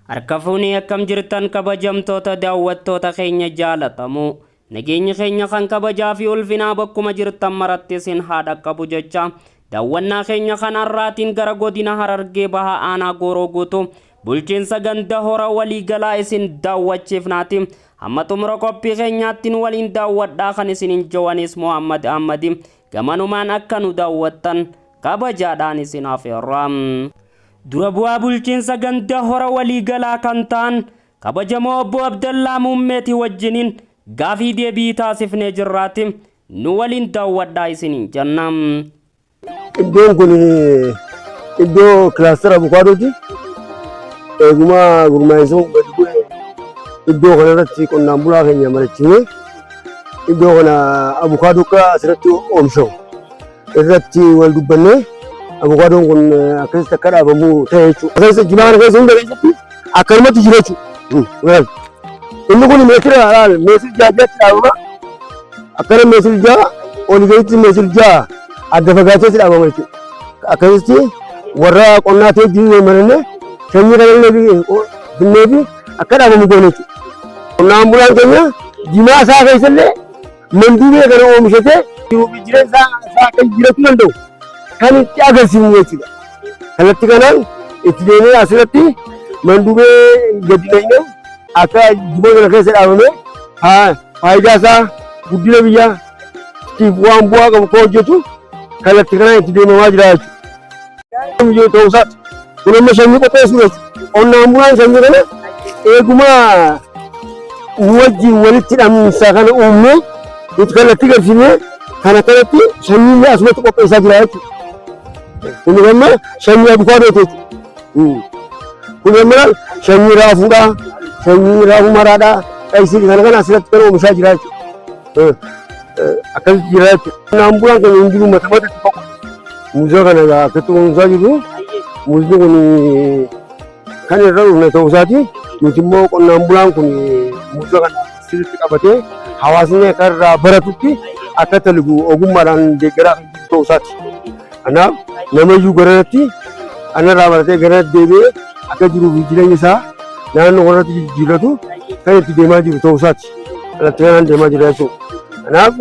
Harka fuunee akkam jirtan kabajamtoota daawwattoota keenya jaalatamoo. Nageenyi keenya kan kabajaa fi ulfinaa bakkuma jirtan maratti isin haa dhaqqabu jecha daawwannaa keenya kan har'aatiin gara godina Harargee Bahaa Aanaa Gooroo Guutuu bulchiinsa ganda hora waliigalaa isin daawwachiifnaati. Hamma xumura qophii keenyaatti nu waliin daawwadhaa kan isinin jawanis Muhammad Ahmadi gamanumaan akka nu daawwattan kabajaadhaan isin afeerra. Dura bu'aa bulchiinsa ganda hora waliigalaa kan ta'an kabajamoo obbo Abdallaa Muummeetii wajjiniin gaafii deebii taasifnee jirraati. Nu waliin daawwadhaa isiniin jenna. Iddoon kun iddoo kilaastara abukaadooti. Eeguma gurmaa'insa gadi bu'e iddoo kanarratti qonnaan bulaa keenya mari'achiisnee iddoo kana abukaadoo akka asirratti oomishamu irratti wal dubbannee abukaadoon kun akkasitti akka dhaabamu ta'e jechuudha. Keessa jimaa kana keessa hunda keessatti akkanumatti jira jechuudha. Inni kun meetira meetira jaatti dhaabama. Akkana meetira 6 olii gaditti meetira 6 adda fagaateetti dhaabama jechuudha. Akkasitti warra qonnaa ta'e jiru marannee sanyii kanallee finnee fi akka dhaabamu goone jechuudha. Qonnaan bulaan keenya jimaa isaa keessallee manduubee kana oomishatee jiruu fi jireenya isaa akka jiraachuu danda'u kan itti agarsiifnu jechuudha. Kallattii kanaan itti deemee asirratti manduubee gadi naqnee akka jimaa kana keessa dhaabamee faayidaa isaa guddina biyyaatiif waan bu'aa qabu akka hojjetu kallattii kanaan itti deemamaa jira jechuudha. Ta'uu isaati. Kun amma sanyii qopheessuu jechuudha. Qonnaan bulaan sanyii kana eeguma nu wajjin walitti hidhamiinsa kana uumnee nuti kallattii galchinee kana kanatti sanyii illee asumatti qopheessaa jira jechuudha. Kun amma sanyii abukaadooti jechuudha. Kun amma sanyii raafuudha, sanyii raafuu maraadha, qaysii kana kana asirratti kan oomishaa jira jechuudha. Akkasitti jira jechuudha. Qonnaan bulaan keenya hin jiru mata matatti tokko. Muuza kana egaa akkatti kunuunsaa jirru. Muuzni kun kan irra dhufne ta'uu isaati. Nuti immoo qonnaan bulaan kun muuza kana sirriitti qabatee hawaasni akka irraa baratutti akka taligu ogummaadhaan deeggaraa kan jiru ta'uu isaati. Kanaaf namayyuu garanatti kanarraa baratee garanatti deebi'ee akka jiruu fi jireenya isaa naannoo kanatti jijjiirratu kan itti deemaa jiru ta'uu isaati. Kallattii kanaan deemaa jira jechuudha. Kanaaf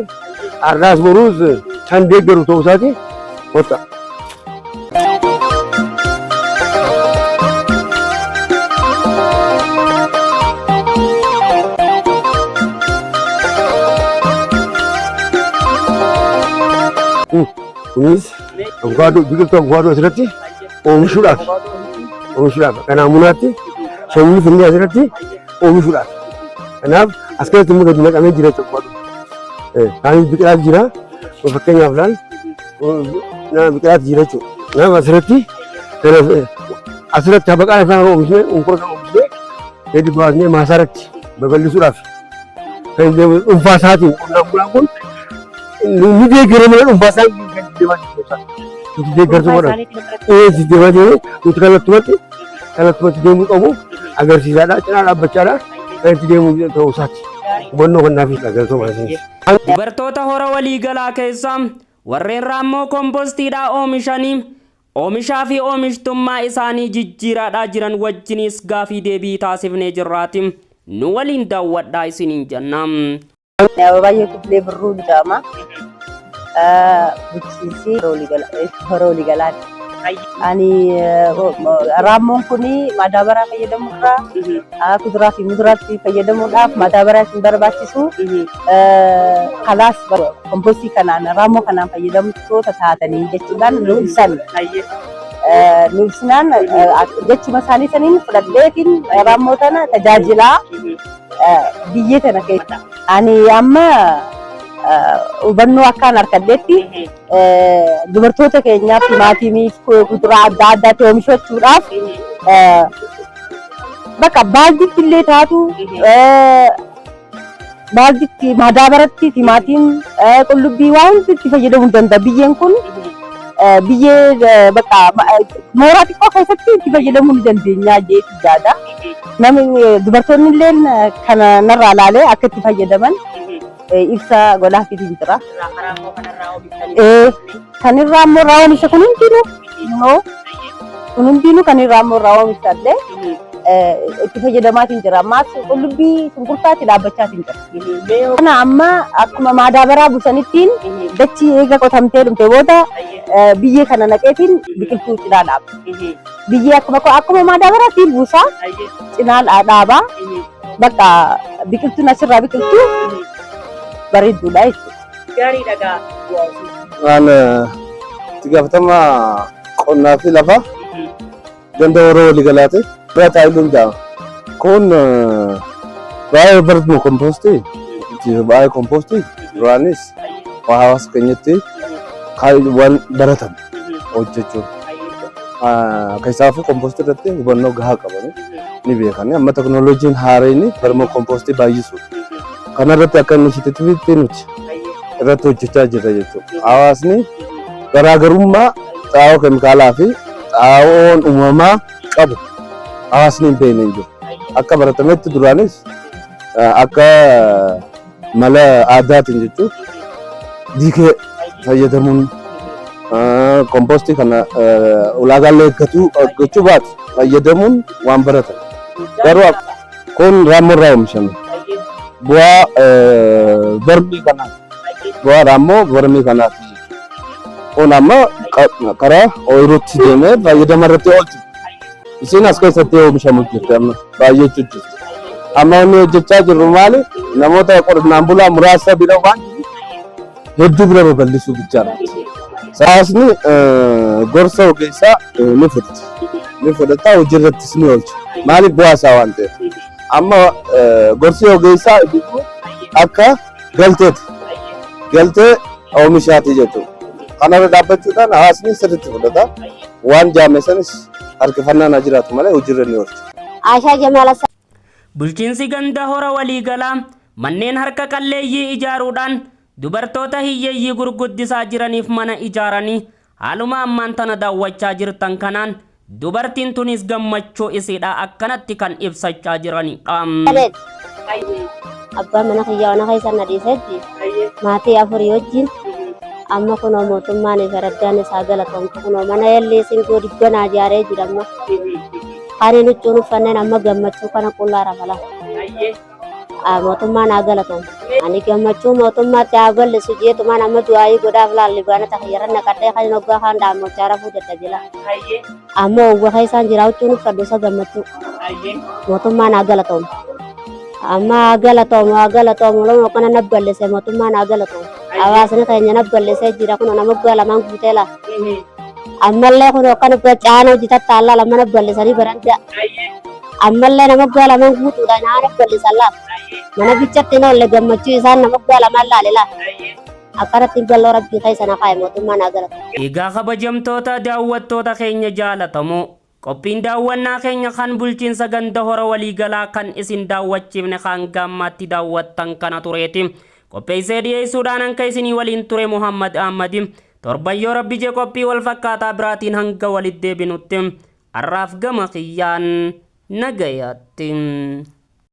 har'aas boruus kan deeggaru ta'uu isaati. Kottaa. Kunis abukaadoo biqiltuu abukaadoo asirratti oomishuudhaaf oomishuudhaaf kanaa munaatti sanyii finnee asirratti oomishuudhaaf. Kanaaf as keessatti immoo gadi naqamee jira jechuudha. Kaanis biqilaatu jira. Fakkeenyaaf laal biqilaatu jira jechuudha. Kanaaf asirratti asirratti habaqaa isaa oomishne unkura isaa oomishne gadi baasnee maasaa irratti babal'isuudhaaf kan deemu dhuunfaa isaatiin qonnaan bulaan kun ni deeggara malee dhuunfaa isaatiin kan deemaa jiru. Nuti deeggarsa godhan. Ee deemaa jiru nuti kallattumatti kallattumatti deemuu qabu agarsiisaadha cinaa dhaabbachaadha kan itti deemuu ta'uu isaati. Hubannoo kan naaf galatooma isinis. Dubartoota hora waliigalaa keessaa warreen raammoo kompostiidhaa oomishanii oomishaa fi oomishtummaa isaanii jijjiiraadhaa jiran wajjiniis gaafii deebii taasifnee jirraati. Nu waliin daawwadhaa isiniin jenna. Ababaayyee Kifilee Birruu jedhama. Bulchiinsi hora waliigalaati. Ani raammoon kun madaabaraa fayyadamuurraa kuduraa fi muduraatti fayyadamuudhaaf madaabaraa isin barbaachisu. Kalaas kompostii kanaan raammoo kanaan fayyadamtoota taatanii jechuudhaan nu ibsan. Nu ibsinaan jechuma isaanii saniin fudhadheetiin raammoo tana tajaajilaa biyyee tana keessa. Ani amma hubannoo akkaan argadhetti dubartoota keenyaaf timaatimiif kuduraa adda addaatti oomishachuudhaaf bakka baalditti illee taatu baalditti madaabaratti timaatim qullubbii waan hundi itti fayyadamuu danda'a. Biyyeen kun biyyee bakka mooraa xiqqoo keessatti itti fayyadamuu ni dandeenya jeetti yaada. Namni dubartoonni illee kana narraa laalee akka itti fayyadaman ibsa godhaafiitiin jira. Kan irraa immoo irraa oomisha kun hundinuu immoo Kun hundinuu kan irraa immoo irraa oomishallee itti fayyadamaatiin jira. Ammaas qullubbii shunkurtaatti dhaabbachaatiin jira. Kana amma akkuma maadaabaraa buusanittiin dachii eega qotamtee dhumte booda biyyee kana naqeetiin biqiltuu cinaa dhaaba. Biyyee akkuma maadaabaraatiin buusaa cinaa dhaabaa. Bakka biqiltuun asirraa biqiltuu bareedduudha jechuudha. Gaarii dhagaa. Waan itti gaafatama qonnaa fi lafa ganda Horoo Waliigalaati. Bira Taayiluun jedhama. Kun baay'ee baratuma kompoostii baay'ee kompoostii duraanis waa hawaasa keenyatti waan baratame hojjechuun. Keessaafuu kompoostii irratti hubannoo gahaa qabani ni beekani. Amma teknooloojiin haareen barma kompoostii baay'isuudha. Kana irratti akka inishitiiviitti nuti irratti hojjechaa jirra jechuudha. Hawaasni garaagarummaa xaa'oo keemikaalaa fi xaa'oon uumamaa qabu hawaasni hin beekne hin jiru. Akka baratametti duraanis akka mala aadaatiin jechuun diikee fayyadamuun kompoostii kana ulaagaalee eeggachuu baatu fayyadamuun waan baratame. Garuu kun raammoo irraa oomishame. Bu'aa vermii kanaati. Bu'aa raammoo vermii kanaati jechuudha. Kun amma karaa ooyiruutti deemee fayyadama irratti oolchu. Isiin as keessatti oomishamu jirti amma baay'eetu jirti. Amma wanni hojjechaa jirru maali? Namoota qonnaan bulaa muraasa bira waan hedduu bira babal'isuu bichaadha. Hawaasni gorsa ogeessaa ni fudhata. Ni fudhata, hojii irrattis ni oolcha. Maaliif? Bu'aa isaa waan ta'eef. Amma gorsi ogeessaa akka galteeti. Galtee oomishaati jechuudha. Kanarra dhaabbachuudhaan hawaasni sirriitti fudhata. Waan jaame sanis harkifannaan haa jiraatu malee hojiirra ni oolcha. Aashaa Jamaal. Bulchiinsi ganda Hora Waliigalaa manneen harka qalleeyyii ijaaruudhaan dubartoota hiyyeeyyii gurguddisaa jiraniif mana ijaaranii haaluma ammaan tana daawwachaa jirtan kanaan dubartiin tunis gammachuu isiidha akkanatti kan ibsachaa jiranidha. Abbaan mana kiyyaa ona keessa na dhiisetti maatii afurii wajjin. Amma kunoo mootummaan fi araddaan isaa galatoomtu, kunoo mana ellee singoo 100 ijaaree jira. Amma kan huccuun uffanneen amma gammachuu kana qullaa rafala. Mootummaan haa galatoomu. Ani gammachuu mootummaatti haa bal'isu jeetumaan amma du'aayii godhaaf laalli baanata kiyyarra naqadhee kan hoggaa kaan dhaammachaa rafuu dadhabila. Amma hoggaa keessaan jira, huccuun uffadhu isa gammachuu. Mootummaan haa galatoomu. Amma haa galatoomu, haa galatoomu. Lama kana na bal'ise, mootummaan haa galatoomu. Hawaasni keenya na bal'isee jira, kun nama waggaa 2 guutee laa. Ammallee kun akkana caana hojjetatta allaa lama na bal'isanii baranda. Ammallee nama waggaa 2 guutuudha naa na bal'isan laa. Mana bichatti hin oolle, gammachuu isaan nama waggaa 2 laale laa. Akkanatti galloo rabbii keessa na kaa'e, mootummaan haa galatu. Egaa kabajamtoota daawwattoota keenya jaalatamoo, qophiin daawwannaa keenya kan bulchiinsa ganda Hora Waliigalaa kan isin daawwachiifne kan gammaatti daawwattan kana tureeti. Qopheessee dhiyeessuudhaan hanka isinii waliin ture Muhammad Ahmadi. Torban yoo rabbi jee qophii wal fakkaataa biraatiin hanga walitti deebinutti har'aaf gama kiyyaan nagayaatti.